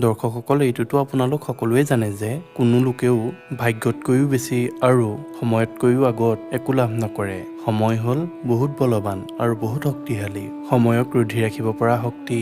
দৰ্শকসকল, এইটোতো আপোনালোক সকলোৱে জানে যে কোনো লোকেও ভাগ্যতকৈও বেছি আৰু সময়তকৈও আগত একো লাভ নকৰে। সময় হ'ল বহুত বলৱান আৰু বহুত শক্তিশালী। সময়ক ৰুধি ৰাখিব পৰা শক্তি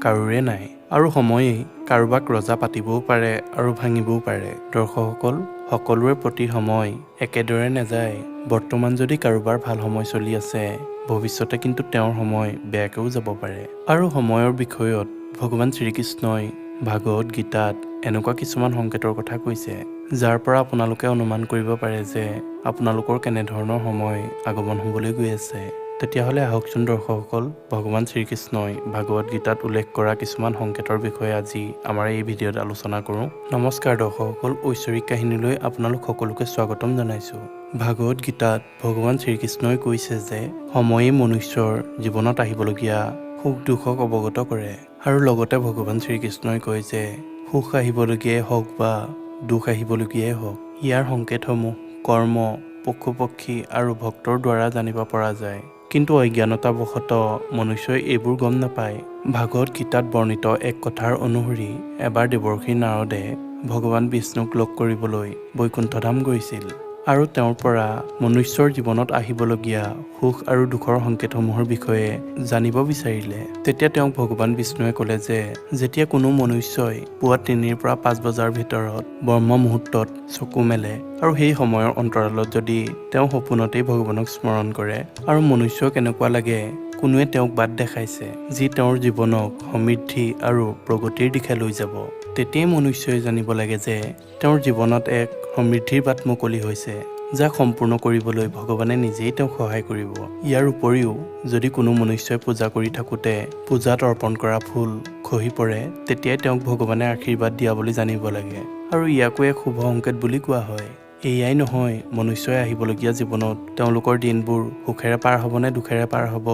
কাৰোৰে নাই আৰু সময়েই কাৰোবাক ৰজা পাতিবও পাৰে আৰু ভাঙিবও পাৰে। দৰ্শকসকল, সকলোৰে প্ৰতি সময় একেদৰে নাযায়। বৰ্তমান যদি কাৰোবাৰ ভাল সময় চলি আছে, ভৱিষ্যতে কিন্তু তেওঁৰ সময় বেয়াকৈও যাব পাৰে। আৰু সময়ৰ বিষয়ত ভগৱান শ্ৰীকৃষ্ণই ভাগৱত গীতাত এনেকুৱা কিছুমান সংকেতৰ কথা কৈছে, যাৰ পৰা আপোনালোকে অনুমান কৰিব পাৰে যে আপোনালোকৰ কেনেধৰণৰ সময় আগমন হ'বলৈ গৈ আছে। তেতিয়াহ'লে আহকচোন দৰ্শকসকল, ভগৱান শ্ৰীকৃষ্ণই ভাগৱত গীতাত উল্লেখ কৰা কিছুমান সংকেতৰ বিষয়ে আজি আমাৰ এই ভিডিঅ'ত আলোচনা কৰোঁ। নমস্কাৰ দৰ্শকসকল, ঐশ্বৰিক কাহিনীলৈ আপোনালোক সকলোকে স্বাগতম জনাইছোঁ। ভাগৱত গীতাত ভগৱান শ্ৰীকৃষ্ণই কৈছে যে সময়েই মনুষ্যৰ জীৱনত আহিবলগীয়া সুখ দুখক অৱগত কৰে। আৰু লগতে ভগৱান শ্ৰীকৃষ্ণই কয় যে সুখ আহিবলগীয়াই হওক বা দুখ আহিবলগীয়াই হওক, ইয়াৰ সংকেতসমূহ কৰ্ম, পশু পক্ষী আৰু ভক্তৰ দ্বাৰা জানিব পৰা যায়। কিন্তু অজ্ঞানতাবশতঃ মনুষ্যই এইবোৰ গম নাপায়। ভাগৱত গীতাত বৰ্ণিত এক কথাৰ অনুসৰি এবাৰ দেৱৰ্ষি নাৰদে ভগৱান বিষ্ণুক লগ কৰিবলৈ বৈকুণ্ঠধাম গৈছিল আৰু তেওঁৰ পৰা মনুষ্যৰ জীৱনত আহিবলগীয়া সুখ আৰু দুখৰ সংকেতসমূহৰ বিষয়ে জানিব বিচাৰিলে। তেতিয়া তেওঁক ভগৱান বিষ্ণুৱে ক'লে যে যেতিয়া কোনো মনুষ্যই পুৱা 3ৰ পৰা 5 বজাৰ ভিতৰত ব্ৰহ্ম মুহূৰ্তত চকু মেলে আৰু সেই সময়ৰ অন্তৰালত যদি তেওঁ সপোনতেই ভগৱানক স্মৰণ কৰে আৰু মনুষ্যক এনেকুৱা লাগে কোনোৱে তেওঁক বাট দেখাইছে, যি তেওঁৰ জীৱনক সমৃদ্ধি আৰু প্ৰগতিৰ দিশে লৈ যাব, তেতিয়াই মনুষ্যই জানিব লাগে যে তেওঁৰ জীৱনত এক সমৃদ্ধিৰ বাট মুকলি হৈছে, যাক সম্পূৰ্ণ কৰিবলৈ ভগৱানে নিজেই তেওঁক সহায় কৰিব। ইয়াৰ উপৰিও যদি কোনো মনুষ্যই পূজা কৰি থাকোঁতে পূজাত অৰ্পণ কৰা ফুল খহি পৰে, তেতিয়াই তেওঁক ভগৱানে আশীৰ্বাদ দিয়া বুলি জানিব লাগে আৰু ইয়াকো এক শুভ সংকেত বুলি কোৱা হয়। এয়াই নহয়, মনুষ্যই আহিবলগীয়া জীৱনত তেওঁলোকৰ দিনবোৰ সুখেৰে পাৰ হ'ব নে দুখেৰে পাৰ হ'ব,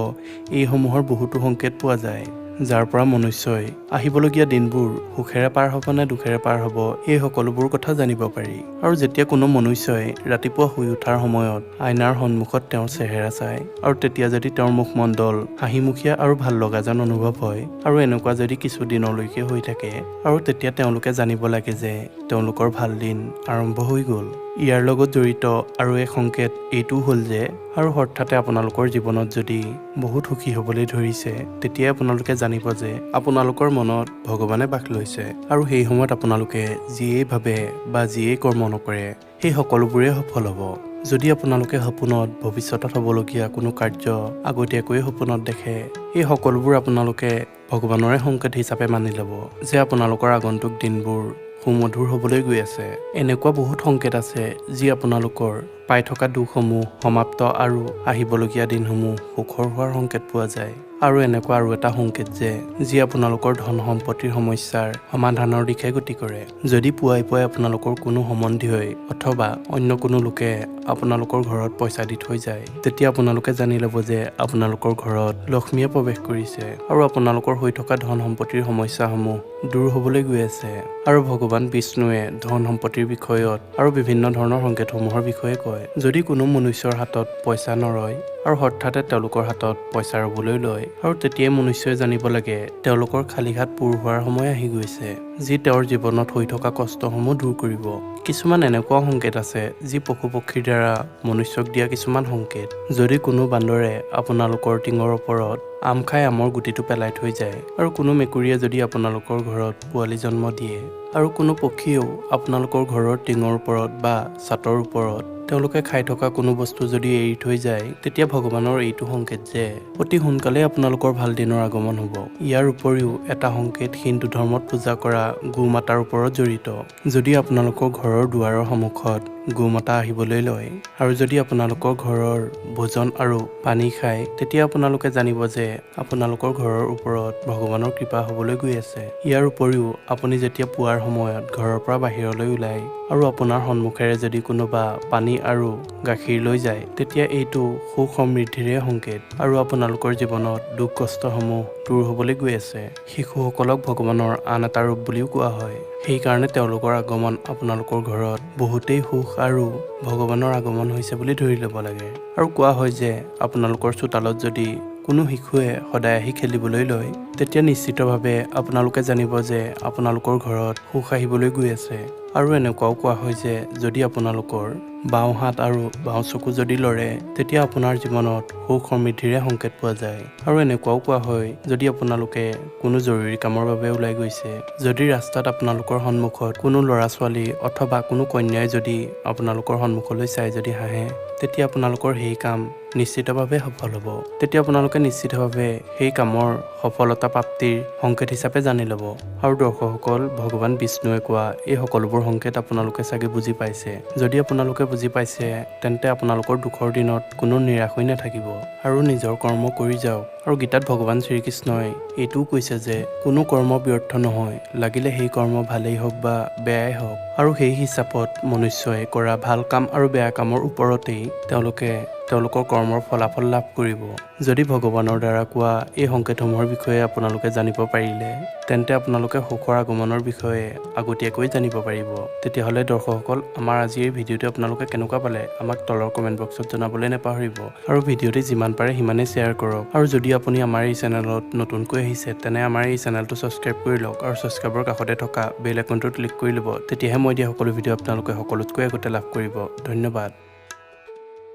এইসমূহৰ বহুতো সংকেত পোৱা যায়, যাৰ পৰা মনুষ্যই আহিবলগীয়া দিনবোৰ সুখেৰে পাৰ হ'ব নে দুখেৰে পাৰ হ'ব, এই সকলোবোৰ কথা জানিব পাৰি। আৰু যেতিয়া কোনো মনুষ্যই ৰাতিপুৱা শুই উঠাৰ সময়ত আইনাৰ সন্মুখত তেওঁৰ চেহেৰা চায় আৰু তেতিয়া যদি তেওঁৰ মুখমণ্ডল হাঁহিমুখীয়া আৰু ভাল লগা যেন অনুভৱ হয় আৰু এনেকুৱা যদি কিছু দিনলৈকে হৈ থাকে, আৰু তেতিয়া তেওঁলোকে জানিব লাগে যে তেওঁলোকৰ ভাল দিন আৰম্ভ হৈ গ'ল। ইয়াৰ লগত জড়িত আৰু এক সংকেত এইটোও হ'ল যে আৰু হঠাতে আপোনালোকৰ জীৱনত যদি বহুত সুখী হ'বলৈ ধৰিছে, তেতিয়াই আপোনালোকে জানিব যে আপোনালোকৰ মনত ভগৱানে বাস লৈছে আৰু সেই সময়ত আপোনালোকে যিয়েই ভাবে বা যিয়েই কৰ্ম নকৰে, সেই সকলোবোৰেই সফল হ'ব। যদি আপোনালোকে সপোনত ভৱিষ্যতত হ'বলগীয়া কোনো কাৰ্য আগতীয়াকৈয়ে সপোনত দেখে, এই সকলোবোৰ আপোনালোকে ভগৱানৰে সংকেত হিচাপে মানি ল'ব যে আপোনালোকৰ আগন্তুক দিনবোৰ সুমধুৰ হ'বলৈ গৈ আছে। এনেকুৱা বহুত সংকেত আছে যি আপোনালোকৰ পাই থকা দুখসমূহ সমাপ্ত আৰু আহিবলগীয়া দিনসমূহ সুখৰ হোৱাৰ সংকেত পোৱা যায়। আৰু এনেকুৱা আৰু এটা সংকেত যে যি আপোনালোকৰ ধন সম্পত্তিৰ সমস্যাৰ সমাধানৰ দিশে গতি কৰে। যদি পুৱাই পুৱাই আপোনালোকৰ কোনো সম্বন্ধীয়ই অথবা অন্য কোনো লোকে আপোনালোকৰ ঘৰত পইচা দি থৈ যায়, তেতিয়া আপোনালোকে জানি ল'ব যে আপোনালোকৰ ঘৰত লক্ষ্মীয়ে প্ৰৱেশ কৰিছে আৰু আপোনালোকৰ হৈ থকা ধন সম্পত্তিৰ সমস্যাসমূহ দূৰ হ'বলৈ গৈ আছে। আৰু ভগৱান বিষ্ণুৱে ধন সম্পত্তিৰ বিষয়ত আৰু বিভিন্ন ধৰণৰ সংকেতসমূহৰ বিষয়ে কয়। যদি কোনো মনুষ্যৰ হাতত পইচা নৰয় আৰু হঠাতে তেওঁলোকৰ হাতত পইচা ৰ'বলৈ লয়, আৰু তেতিয়াই মনুষ্যই জানিব লাগে তেওঁলোকৰ খালী হাত পূৰ হোৱাৰ সময় আহি গৈছে, যি তেওঁৰ জীৱনত হৈ থকা কষ্টসমূহ দূৰ কৰিব। কিছুমান এনেকুৱা সংকেত আছে যি পশু পক্ষীৰ দ্বাৰা মনুষ্যক দিয়া কিছুমান সংকেত। যদি কোনো বান্দৰে আপোনালোকৰ টিঙৰ ওপৰত আম খাই আমৰ গুটিটো পেলাই থৈ যায়, আৰু কোনো মেকুৰীয়ে যদি আপোনালোকৰ ঘৰত পোৱালি জন্ম দিয়ে, আৰু কোনো পক্ষীয়েও আপোনালোকৰ ঘৰৰ টিঙৰ ওপৰত বা ছাতৰ ওপৰত তেওঁলোকে খাই থকা কোনো বস্তু যদি এৰি থৈ যায়, তেতিয়া ভগৱানৰ এইটো সংকেত যে অতি সোনকালেই আপোনালোকৰ ভাল দিনৰ আগমন হ'ব। ইয়াৰ উপৰিও এটা সংকেত হিন্দু ধৰ্মত পূজা কৰা গো মাতাৰ ওপৰত জড়িত। যদি আপোনালোকৰ ঘৰৰ দুৱাৰৰ সন্মুখত গোমাতা আহিবলৈ লয় আৰু যদি আপোনালোকৰ ঘৰৰ ভোজন আৰু পানী খায়, তেতিয়া আপোনালোকে জানিব যে আপোনালোকৰ ঘৰৰ ওপৰত ভগৱানৰ কৃপা হ'বলৈ গৈ আছে। ইয়াৰ উপৰিও আপুনি যেতিয়া পুৱাৰ সময়ত ঘৰৰ পৰা বাহিৰলৈ ওলায় আৰু আপোনাৰ সন্মুখেৰে যদি কোনোবা পানী আৰু গাখীৰ লৈ যায়, তেতিয়া এইটো সুখ সমৃদ্ধিৰে সংকেত আৰু আপোনালোকৰ জীৱনত দুখ কষ্টসমূহ দূৰ হ'বলৈ গৈ আছে। শিশুসকলক ভগৱানৰ আন এটা ৰূপ বুলিও কোৱা হয়। সেইকাৰণে তেওঁলোকৰ আগমন আপোনালোকৰ ঘৰত বহুতেই সুখ আৰু ভগৱানৰ আগমন হৈছে বুলি ধৰি ল'ব লাগে। আৰু কোৱা হয় যে আপোনালোকৰ চোতালত যদি কোনো শিশুৱে সদায় আহি খেলিবলৈ লয়, তেতিয়া নিশ্চিতভাৱে আপোনালোকে জানিব যে আপোনালোকৰ ঘৰত সুখ আহিবলৈ গৈ আছে। আৰু এনেকুৱাও কোৱা হয় যে যদি আপোনালোকৰ বাওঁ হাত আৰু বাওঁ চকু যদি লৰে, তেতিয়া আপোনাৰ জীৱনত সুখ সমৃদ্ধিৰে সংকেত পোৱা যায়। আৰু এনেকুৱাও কোৱা হয়, যদি আপোনালোকে কোনো জৰুৰী কামৰ বাবে ওলাই গৈছে, যদি ৰাস্তাত আপোনালোকৰ সন্মুখত কোনো ল'ৰা ছোৱালী অথবা কোনো কন্যাই যদি আপোনালোকৰ সন্মুখলৈ চাই যদি হাঁহে, তেতিয়া আপোনালোকৰ সেই কাম নিশ্চিতভাৱে সফল হ'ব। তেতিয়া আপোনালোকে নিশ্চিতভাৱে সেই কামৰ সফলতা প্ৰাপ্তিৰ সংকেত হিচাপে জানি ল'ব। আৰু দৰ্শকসকল, ভগৱান বিষ্ণুৱে কোৱা এই সকলোবোৰ সংকেত আপোনালোকে চাগে বুজি পাইছে। যদি আপোনালোকে বুজি পাইছে, তেন্তে আপোনালোকৰ দুখৰ দিনত কোনো নিৰাশ হৈ নাথাকিব আৰু নিজৰ কৰ্ম কৰি যাওক। আৰু গীতাত ভগৱান শ্ৰীকৃষ্ণই এইটোও কৈছে যে কোনো কৰ্ম ব্যৰ্থ নহয়, লাগিলে সেই কৰ্ম ভালেই হওক বা বেয়াই হওক। আৰু সেই হিচাপত মনুষ্যই কৰা ভাল কাম আৰু বেয়া কামৰ ওপৰতেই তেওঁলোকে তেওঁলোকৰ কৰ্মৰ ফলাফল লাভ কৰিব। যদি ভগৱানৰ দ্বাৰা কোৱা এই সংকেতসমূহৰ বিষয়ে আপোনালোকে জানিব পাৰিলে, তেন্তে আপোনালোকে সুখৰ আগমনৰ বিষয়ে আগতীয়াকৈ জানিব পাৰিব। তেতিয়াহ'লে দৰ্শকসকল, আমাৰ আজিৰ এই ভিডিঅ'টো আপোনালোকে কেনেকুৱা পালে আমাক তলৰ কমেণ্ট বক্সত জনাবলৈ নাপাহৰিব। আৰু ভিডিঅ'টি যিমান পাৰে সিমানেই শ্বেয়াৰ কৰক। আৰু যদি আপুনি আমাৰ এই চেনেলত নতুনকৈ আহিছে, তেনে আমাৰ এই চেনেলটো ছাবস্ক্ৰাইব কৰি লওক আৰু ছাবস্ক্ৰাইবৰ কাষতে থকা বেল আইকনটো ক্লিক কৰি ল'ব। তেতিয়াহে মই দিয়া সকলো ভিডিঅ' আপোনালোকে সকলোতকৈ আগতে লাভ কৰিব। ধন্যবাদ।